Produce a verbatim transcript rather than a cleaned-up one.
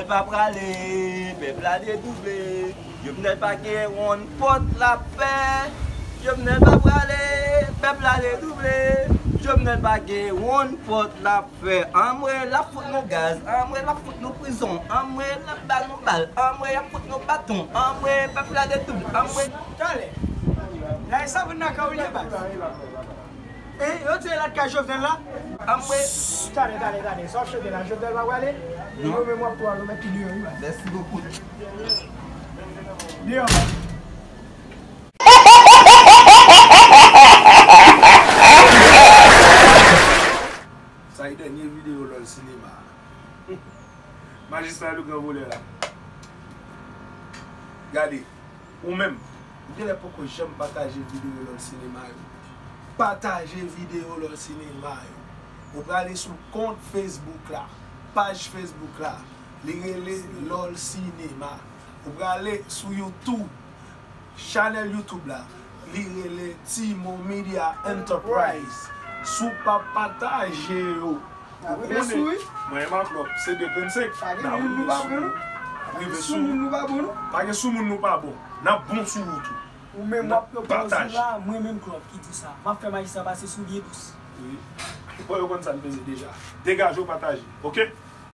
Pa prale, pèp la dedouble. Jovenel pa gen wonn pòt l ap fè. Jovenel pa prale, pèp la dedouble. Jovenel pa gen wonn pòt l ap fè. Anmwe, l ap fout nou gaz. Anmwe, l ap fout nou prizon. Anmwe, l ap ba nou bal. Anmwe, y ap fout nou baton. Anmwe, pèp la dedouble. Anmwe. Talè. La e sa vin nan kay ou ye, baz. E, yo te la kay Jovenel la? Anmwe. Tande, tande, tande. Sa w chante la, Jovenel pa prale? Non. Yo menm w ap pran, nou met pi deyò, wi, baz. Merci beaucoup. Deyò, baz. Sa e dènye videyo Lòl Sinema. Majistra le gran volè la. Gade, ou menm, ou genlè poko janm pataje videyo Lòl Sinema yo. Pataje videyo Lòl Sinema yo. Ou prale sou kont Facebook la, paj Facebook la, li rele Lòl Sinema. Ou prale sou YouTube, chanèl YouTube la, li rele Timo Media Enterprise. Si w pa pataje yo, ou konnen, mwen e Marc Lop, se de grenn senk, n a rive sou ou. Rive sou ou. Pa gen sou moun nou pa bon. N ap bon sou ou tou. Ou menm w ap pataje. Pataje. Mwen menm Klòp ki di sa. M ap fè majistra pase sou pye dous. Wi. Bon, yo konn sa n peze deja. Degaje w, pataje. Oke?